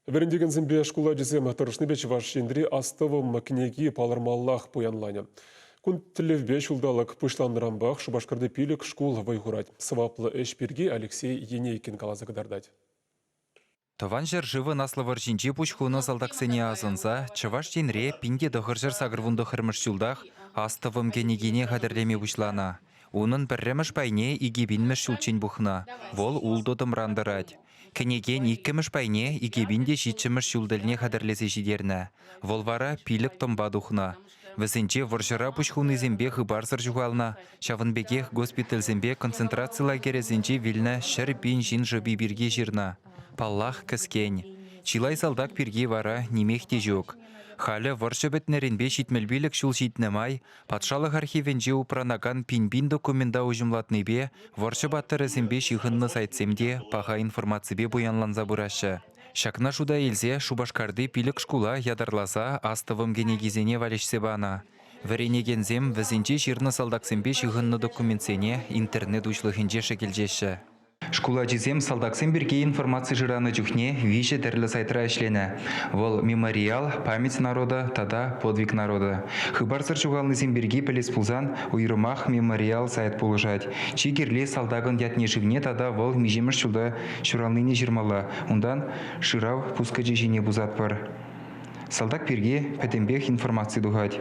Вӗрентекенсемпе шкул ачисем тӑрӑшнипе Чӑваш Енри астӑвӑм кӗнеки палӑрмаллах пуянланӗ. Кун тӗллевпе ҫулталӑк пуҫланнӑранпах Шупашкарти пилӗк шкул вӑй хурать. Сӑваплӑ ӗҫ пирки Алексей Енейкин каласа кӑтартать. Тӑван ҫӗршывӑн Аслӑ вӑрҫинче пуҫ хунӑ салтаксене асӑнса Чӑваш Енре 1989 ҫултах астӑвӑм кӗнекине хатӗрлеме пуҫланӑ. Унӑн пӗрремӗш пайне 2000-мӗш ҫулччен пухнӑ. Вӑл ултӑ томран тӑрать. Кӗнекен иккӗмӗш пайне 2007-мӗш ҫул тӗлне хатӗрлесе ҫитернӗ. Вӑл вара пилӗк томпа тухнӑ. Вӗсенче вӑрҫӑра пуҫ хунисемпе хыпарсӑр ҫухалнӑ, ҫавӑн пекех госпитальсемпе концентраци лагерӗсенче вилнӗ 100 000 ҫын шӑпи пирки ҫырнӑ. Паллах, кӗскен. Чылай салтак пирки вара нимех те ҫук. Халӗ вӑрҫӑ пӗтнӗренпе 75 ҫул ҫитнӗ май Патшалӑх архивӗнче упранакан пин-пин документа уҫӑмлатнипе вӑрҫӑ паттӑрӗсемпе ҫыхӑннӑ сайтсем те паха информаципе пуянланса пыраҫҫӗ. Ҫакна шута илсе Шупашкарти пилӗк шкула ятарласа астӑвӑм кӗнекисене валеҫсе панӑ. Вӗренекенсем вӗсенче ҫырнӑ салтаксемпе ҫыхӑннӑ документсене интернет уҫлӑхӗнче шӗкӗлчеҫҫӗ. Шкул ачисем салтаксем пирки информаци шыранӑ чухне виҫӗ тӗрлӗ сайтра ӗҫленӗ. Вӑл «Мемориал», «Память народа» тата «Подвиг народа». Хыпарсӑр ҫухалнисем пирки пӗлес пулсан уйрӑмах «Мемориал» сайт пулӑшать. Чи кирли салтакӑн ятне-шывне тата вӑл миҫемӗш ҫулта ҫуралнине ҫырмалла. Унтан шырав пускӑчӗ ҫине пусатпӑр. Салтак пирки пӗтӗмпех информаци тухать.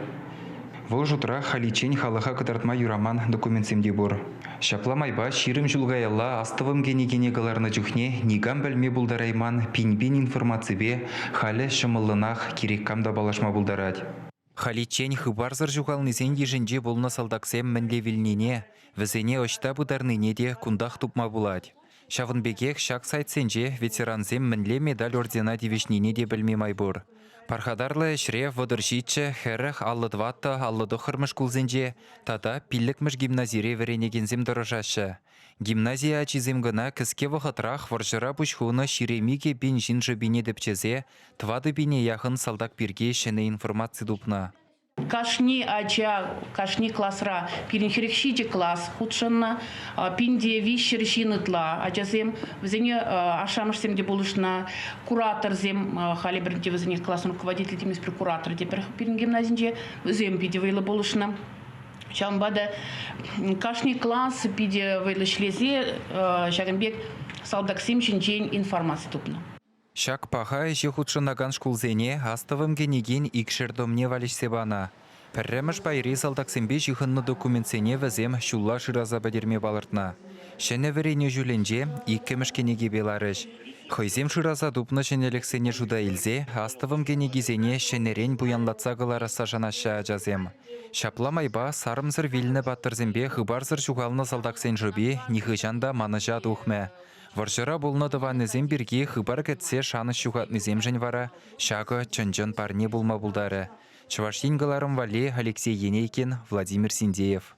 Вӑл шутра халиччен халӑха кӑтартма юраман документсем те пур. Ҫапла майпа 20 ҫул каялла астӑвӑм кӗнекине кӑларнӑ чухне никам пӗлме пултарайман пин-пин информаципе халӗ ҫӑмӑллӑнах кирек кам та паллашма пултарать. Халиччен хыпарсӑр ҫухалнисен йышӗнче пулнӑ салтаксем мӗнле вилнине, вӗсене ӑҫта пытарнине те кунтах тупма пулать. Ҫавӑн пекех ҫак сайтсенче ветерансем мӗнле медаль-ордена тивӗҫнине те пӗлме май пур. Пархатарлӑ ӗҫре 37, 40, 54, 59-мӗш шкулсенче тата пиллӗкмӗш гимназире вӗренекенсем тӑрӑшаҫҫӗ. Гимнази ачисем кӑна кӗске вӑхӑтрах вӑрҫӑра пуҫ хунӑ 22 пин ҫын шӑпине тӗпчесе тӑватӑ пине яхӑн салтак пирки ҫӗнӗ информаци тупнӑ. Кашни ача, кашни класра пирӗн 47 класс хутшӑннӑ, пинте виҫҫӗр ҫын ытла ачасем. Вӗсене ашшӗ-амӑшсем те пулӑшнӑ, кураторсем, халӗ пӗринче вӗсене класс руководитель теместпӗр, куратор тепӗр пирӗн гимназинче, вӗсем питӗ вӑйлӑ пулӑшнӑ. Ҫавӑнпа та кашни класс питӗ вӑйлӑ ӗҫлесе ҫакӑн пек салтаксем ҫинчен информаци тупнӑ. Ҫак паха ӗҫе хутшӑнакан шкулсене астӑвӑм кӗнекин икшер томне валеҫсе панӑ. Пӗрремӗш пайри салтаксемпе ҫыхӑннӑ документсене вӗсем ҫулла шыраса пӗтерме палӑртнӑ. Ҫӗнӗ вӗренӳ ҫулӗнче иккӗмӗш кӗнекепе ларӗҫ. Хӑйсем шыраса тупнӑ ҫӗнӗлӗхсене шута илсе астӑвӑм кӗнекисене ҫӗнӗрен пуянлатса кӑларасса шанаҫҫӗ ачасем. Ҫапла майпа сарӑмсӑр вилнӗ паттӑрсемпе хыпарсӑр ҫухалнӑ салтаксен шӑпи нихӑҫан та манӑҫа тухмӗ. Вӑрҫӑра пулнӑ тӑванӗсем пирки хыпар кӗтсе шанӑҫ ҫухатнисемшӗн вара ҫакӑ чӑн-чӑн парне пулма пултарӗ. Чӑваш Ен кӑларӑм валли Алексей Енейкин, Владимир Синдеев.